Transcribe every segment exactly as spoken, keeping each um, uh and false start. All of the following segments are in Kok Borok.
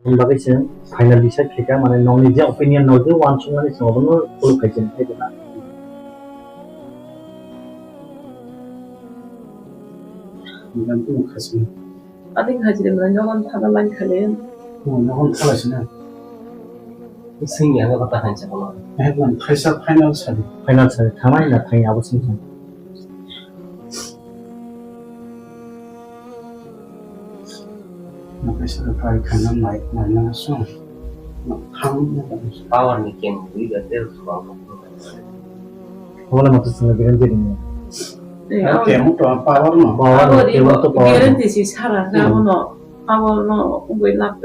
Aboni bagwi chwng final decide khaikha, mane nokni je opinion, nok je uansukmani chwng abono follow khai chwng khaikha. Ani khai chwng. Ani khai chwng, nogo thana line khale. Hmm, nogo thala sina. Sing ya, nogo ta hai chwng. Eh, man, thaisa final sadi. Final sadi, thanai na thai abo sing. Naisik try khaina nai, naina song. Thang. Power ni kem ri ga tel suang. Wala matu sung guarantee ni. Kem to power no. Power no, kem to power no. Guarantee si sara na no. Power no, ungoi lak.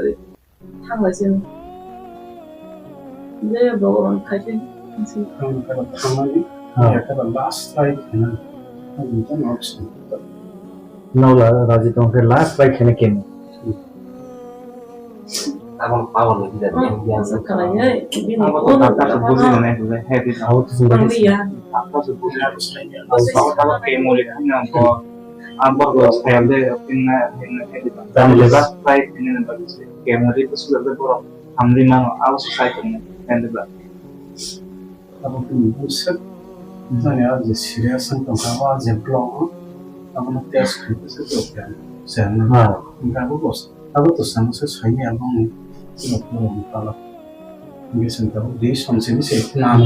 Thanglaising. Je Bhagavan khaising. Thang khe thangmani. Ha. Ekhe last try khaina. Ang jang option. Nola raji tong khe last try khaina kemo. Abang power ni tidak yang yang. Abo to doctor se buji nai, buji hai di. Abo to buji. Doctor se buji. Abo kemo le khaina ko. Abor ko sayal de, inna, inna, inna. Last try khaina. Kemari to sudah de borok hamri mano, abo se sai tongmani, kandida. Abo tini bwswk, jani abo je serious wng tongkha, abo je block, abono test khaikhe se block ya, se ano. Ha. Hingkhe abo bos, abo to samo se saini abo ni, block, block ni pala. Hingkhe se tabuk di somsini se nang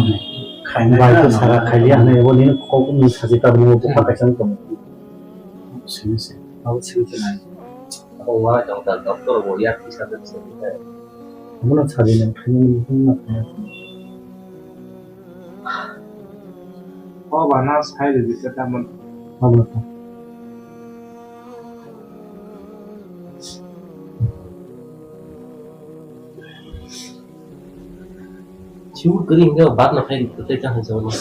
khaina. Bai to na sara na khaiya na. Hwnwi abo nini kok ni sachi tabuk bo bokha kaisa wng tongo. Sini se. Abo sini se nai. Abo wa jong ta doctor bo ya kisa ta se. Amo na chadi nang khaina ni hwn na khaina. O ba na sai de ta mon. Abo ta. Siu kering ke bat na khai kete ta han jawab.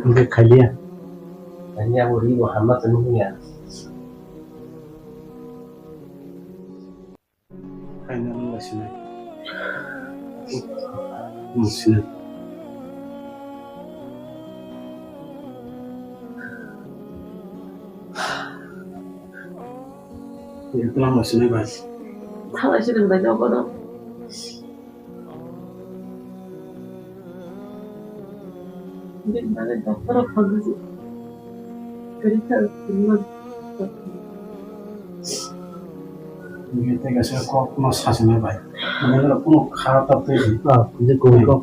Ini khalia. Khalia bo ri bo hama tanu ya. Khaina nang lasinai. Lasinai. Tlang lasinai bai. Thalai si rwng bai nogo no. Bini bagwi doctor rok thangwi se kwrwi kha kwrwima. Bini tei kaisa kok no sachima bai. Bini rok kuno kha ta twi. Ah, je kok kok.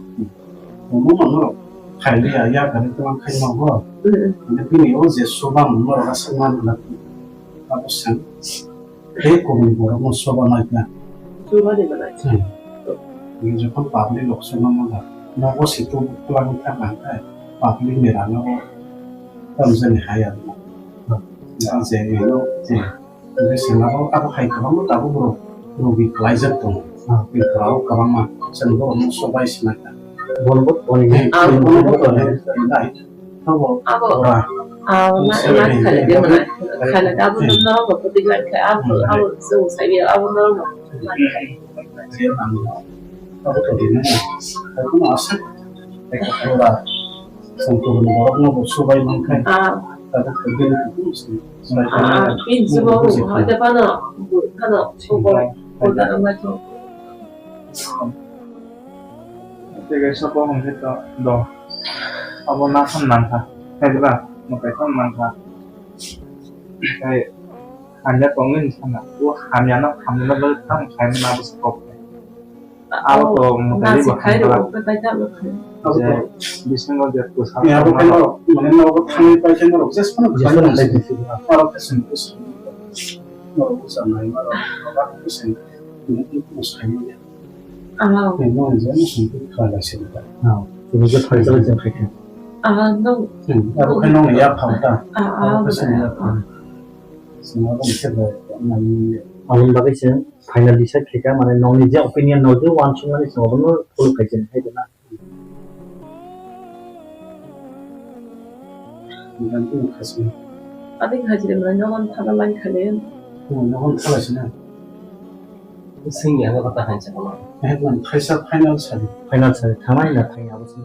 Omo no norok khailiya ya kari tlang khai nogo. Bini o je soba no norok aswk man na. Abo se. Tei kubuni borokno soba naikha. Soba de belai. Hmm. Jokhon public rok soba mangkha, nogo se to kwlangwi thangkha hwnkhe public ni rang o tamjani hai abo. Hmm. Jang je ino, hmm. Hwnkhe se abo, abo hai kwbangma tabuk rok rogi kwlaijak tongo. Hmm. Bini borok kwbangma chwng borokno sobai se naikha. Bono bo tonwi nai. Hmm. Bono bo tonwi nai. Abo. Abo. Ora. Abo na, na khale de mana. Khale de abo no no ko ti lan kha abo, abo so sa ye abo no no. Abo to di na. Abo no asa. Eka ora. Sangko no borok no bo so bai man khai. Ah. Abo to di na. Ah, pin so bo ha de pa no. Bu ha no so bo. Ko da ma to. Tei kaisa bo hwnkhe to do. Abo naphano nangkha. Khe diba? Mwtai phano nangkha. Tei hamya tongwi sana. O hamyano hamyano bagwi tamo khaimani abo se kok. Abo to mwtai bo hamkha. Abo to bisingo je kwsa. Abo khe norok, mane norok thangwi paikhe norok jesphano khaimani. Norok khe sini khe sini. Norok bwsa nai norok. Norok khe sini. Norok khe sini. Ano. Tei no je no song khe khlai lai se da. No, tini je phai jagwi chwng khai khe. Ah, no. Hmm, abo khe no ya phang ta. Ah, ah, abo khe sini ya phang. Sini abo khe ba nai. Aboni bagwi chwng final decide khaikha, mane nokni je opinion, nok je uansukmani chwng abono follow khai chwng khai da na. Ani hajri mane nogon thana line khale. Hmm, nogon thala sina. Sing ya, nogon ta hansa kono. Eh, man, thaisa final sadi. Final sadi, thanai na thai abo sing.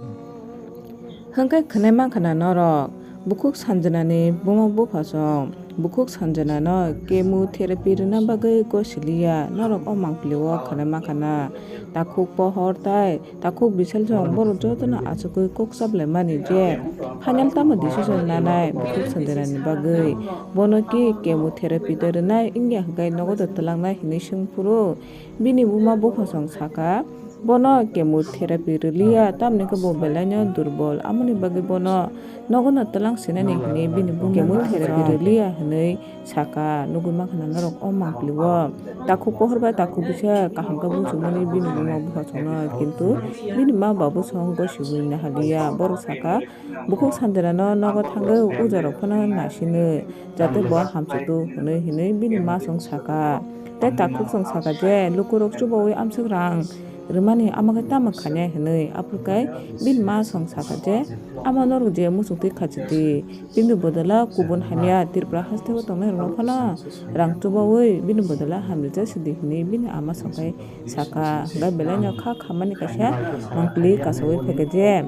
Hwnkhe khwnai mankha na norok, bukhuk sanjwnani buma bupha song. Bukhuk Sanjana no chemotherapy rwna bagwi gosiliya, norok o mangpili o khwlai mankha na. Takhuk pohor tai takhuk bisal song borok jotono achugwi kok chaplaimani je final tamo decision nanai Bukhuk Sanjana ni bagwi. Bono ki chemotherapy de rwnai wngya hwnkhe nogo de twlangnai hinwi swng phuru bini buma buphasong saka, bono chemotherapy rwliya, tamni khe bo belaino durbol, amoni bagwi bono nogono twlang sinani hinwi bini buma chemotherapy rwliya hinwi saka, nugwi mankha na norok o mangpili o. Takhuk pohor bai takhuk bisa kaham khe buchumani bini buma buphasongno, kintu bini ma babu song gosiwi nahaliya, borok saka, Bukhuk Sanjana no nogo thangwi ujarok phano naisini, jate bo hamsatu hwnwi hinwi bini ma song saka. Tei takhuk song saka je, lukurok chubaui amswk rang rwmani ama khe tamo khainai hwnwi. Aphuru khe bini ma song saka je, ama norok je muchungtwi khachidi, bini bodolo kubun hamya Tripura hasteo tongnai rokno phano rang chubaui bini bodolo hamrijak sidi hwnwi bini ama song khe saka. Hwnkhe belaino kha khamani kaisa mangpili kasaui phaikha je,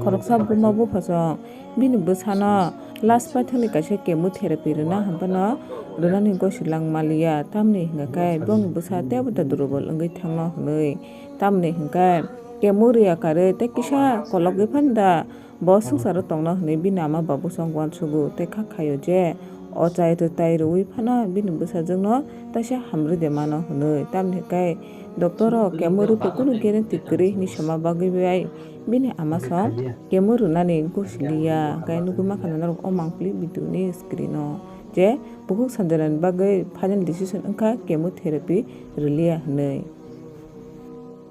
khoroksa buma buphasong bini bwsano last paithakni kaisa chemotherapy rwna hwnphano rwnani gosi lang maliya, tamni hwnkha khe bongni bwsa teibo da durubol wngwi thangno hwnwi. Tamni hwnkhe chemo rwya karwi tei kisa kolokgwi phano da bo swngcharo tongno hwnwi bini ama babu song uansugo tei kha khaio je ochai rwtai rwui phano bini bwsajwkno taisa hamrwi de mano hwnwi. Tamni hwnkhe doctor rok chemo rwkhe kunu guarantee kwrwi hwnwi sama bagwi bai bini ama song chemo rwnani gosiliya, hwnkhe nugwi mankha na norok o mangpili video ni screen o je Bukhuk Sanjana ni bagwi final decision wngkha chemotherapy rwliya hwnwi.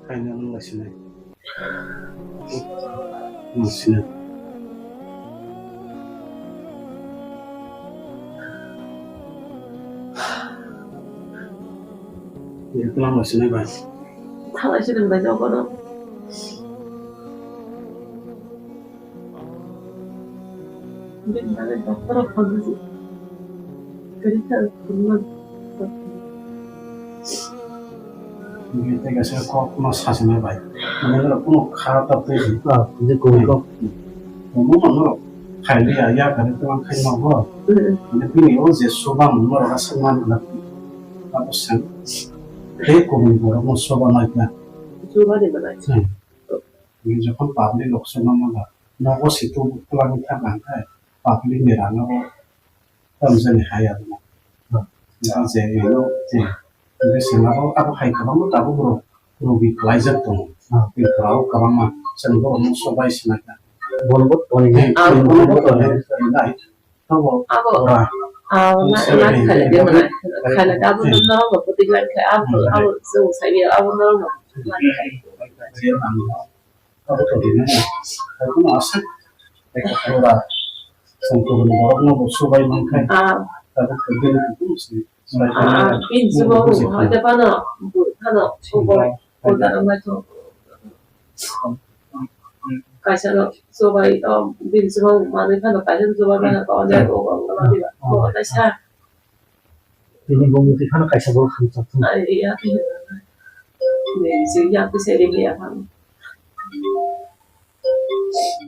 Final wnglasinai. Wnglasinai. Wnglasinai bai. Thanglaisinai bai jokono. Bini bagwi doctor rok phone rwdi. Kwrwi kha, kwrwima. Bini tei kaisa kok no sachina bai. Mane norok kuno kha ta twi di. Ah, je kok kok. Omo no norok khai di ya, ya kare tong khai no bo. Mm. Mane bini o je soba no norok aswk man na. Abo sen. Tei kubun borok no soba nai kha. Soba de ba nai. Hmm. Bini jokhon public rok soba man ba. Nogo situ twlangwi thangkha hwnkhe public ni rang abo tamjani hai abo. Jang je ino je, je sengabo abo hai kwbangma tabuk rok rogi kwlaijak tongo. Tripura o kwbangma chwng borokno sobai swnai kha. Bono bo tonwi nai. Bono bo tonwi nai. Abo ora. Abo na na khale de mana khale abo norok bo putik lai kha abo abo chwng sai abo norok bo. Je ang Abo to bini na. Abo no aswk. Eka ora. Songkuru ni borok no bo subai man khai. Ah. Abo to bini kutung si. Ah, bini subai kutung si. Hoi da pano, bu pano, subai. Hoi da mai to. Kaisa no subai to bini subai mani pano kaisa subai mana to ne ko ko ko ni ba. Ko ta sa. Bini bumung twi phano kaisa borok hamjak thung. Ai, ya, ya, ya, ya, ya, ya, ya, ya, ya, ya.